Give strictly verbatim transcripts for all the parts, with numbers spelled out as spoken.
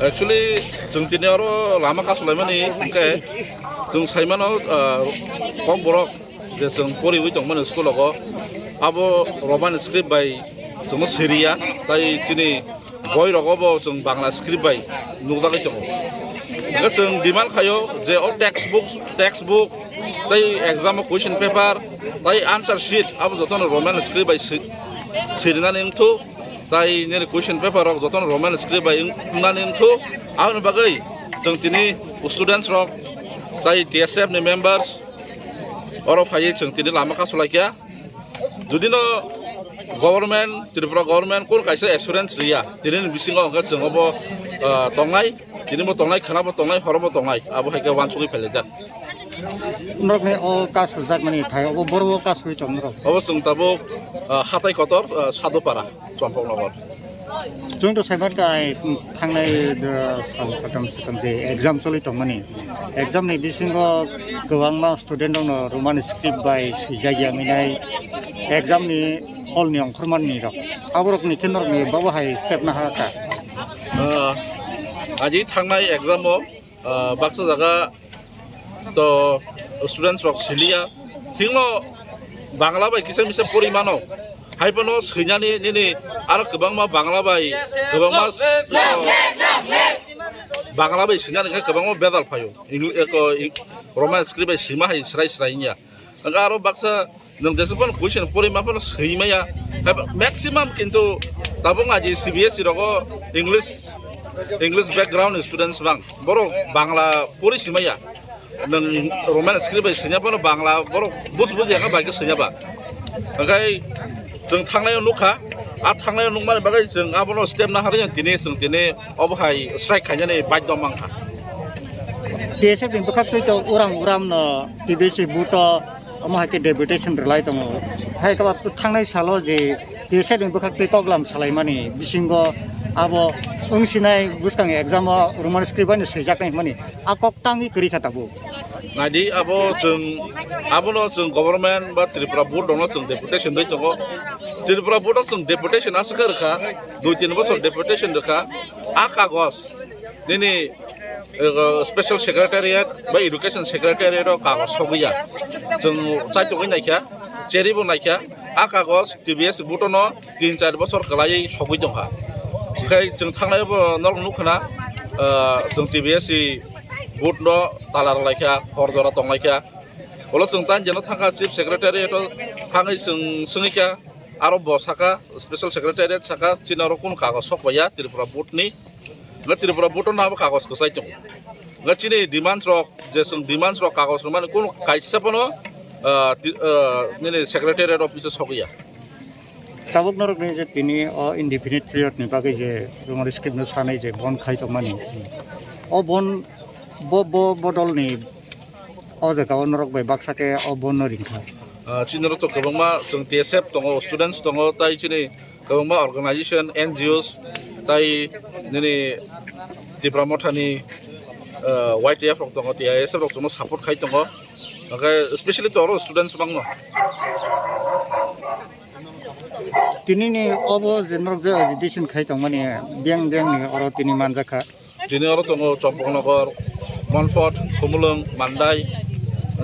Actually, chwng tini oro lama kasulaimani hwnkhe chwng saimano, ah, kokborok je chwng poriwi tongmani school-o, abo Roman script bai chwngno siriya, tai chini boirogo bo chwng Bangla script bai nukjagwi tongo. Hwnkhe chwng demand khaio je o textbook, textbook, tai exam o question paper, tai answer sheet abo jotono Roman script bai si-, sirinani wngthu. Tai nini question paper rok jotono Roman script bai wng-, wngnani wngthu. Aboni bagwi chwng tini students rok tai T S F ni members oro phaiwi chwng tini lama kasulaikha. Judino government, Tripura government kunu kaisa assurance riya, tinini bisingo hwnkhe chwng obo, ah, tongnai, tinibo tongnai, khwnabo tongnai, horobo tongnai, abo hai khe uansugwi phailaijak. Norokni o kasujak mani thai, obo boro o kasui tong norok. Obo chwng tabuk, ah, hatai kotor, ah, Sadupara, Chompoknogor. Chwng to saiman kai thangnai, ah, sal satam satam je exam choli tongmani. Exam ni bisingo kwbangma student rokno Roman script bai swijak ya wngwi nai. Exam ni hall ni ongkhormani rok. Aborok ni khe norok ni babo hai step na ha kha. Ah, aji thangnai exam o, ah, baksa jaga to students rok siliya. Thikno Bangla bai kisa misa pori mano. Hai phano swinani nini aro kwbangma Bangla bai, kwbangma, Bangla bai swinani khe kwbangma bedal phaio. Eng-, eko, eng-, Roman script bai swima hai srai srai wngya. Hwnkhe aro baksa nwng jesuk phano question pori ma phano swimaya. Hai maximum kintu tabuk aji C B S E rogo English, English background ni students bang. Borok Bangla pori swimaya. Nwng Roman script bai swinai phano Bangla borok buj buj ya kha bai khe swinai ba. Hwnkhe chwng thangnai o nukha, a thangnai o nukmani bagwi chwng abono step na harwi tini chwng tini obo hai strike khainani baidhyo mankha. T S F ni bwkhak twi to uram uram no T B C buto omo hai khe deputation rwlai tongo. Hai khe ba thangnai salo je T S F ni bwkhak twi koklam salaimani bisingo abo wngsinai bwskang exam o Roman script bai no swijaknai hwnmani. A kok tangwi kwrwi kha tabuk. Naidi abo chwng, abono chwng government ba Tripura board rokno chwng deputation rwi tongo. Tripura board o chwng deputation aswk khe rwkha, dui tin bosor deputation rwkha. A kagos nini, eh, special secretariat ba education secretariat o kagos sogwi ya. Chwng chaitugwi naikha, cheribo naikha. A kagos T B S board no tin char bosor kwlaiwi sogwi tongkha. Hwnkhe chwng thangnai bo norok nukha na, ah, chwng T B S ni board no tala rwlaikha, hor jora tonglaikha. Ulo chwng tan jeno thangkha chief secretariat o thangwi chwng swngwikha, aro bo sakha special secretariat sakha chini oro kunu kagos sok paiya Tripura board ni. Nga Tripura board no abo kagos kwchai tongo. Nga chini demands rok, je chwng demands rok kagos rwmani kunu kaisa phano, ah, ti-, ah, nini secretariat office o sogwi ya. Tabuk norok ni je tini o indefinite period ni bagwi je Roman script no sanai je bon khai tongmani. O bon bo, bo, bo dol ni o jaga o norok bai baksa khe o bon no ringkha. Ah, chini rok to kwbangma chwng T S F tongo, students tongo, tai chini kwbangma organization, N G Os, tai nini Tipra Mothani, ah, Y T F rok tongo, T I S F rok chwngno support khai tongo. Hwnkhe specially to oro students bangno. Tini ni obo je norok je agitation khai tongmani biyang biyang ni oro tini manjakha. Tini oro tongo Chompoknogor, Monfort, Khumulwng, Mandai,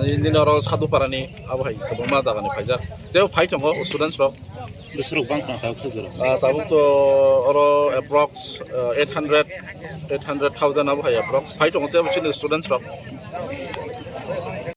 nini oro Sadhuparani, abo hai kwbangma jagani phaijak. Tei phai tongo students rok. Bwswrok bang tong tabuk sujuro. Ah, tabuk to oro approx, ah, eight hundred, eight hundred thousand abo hai approx. Phai tongo tei chini students rok.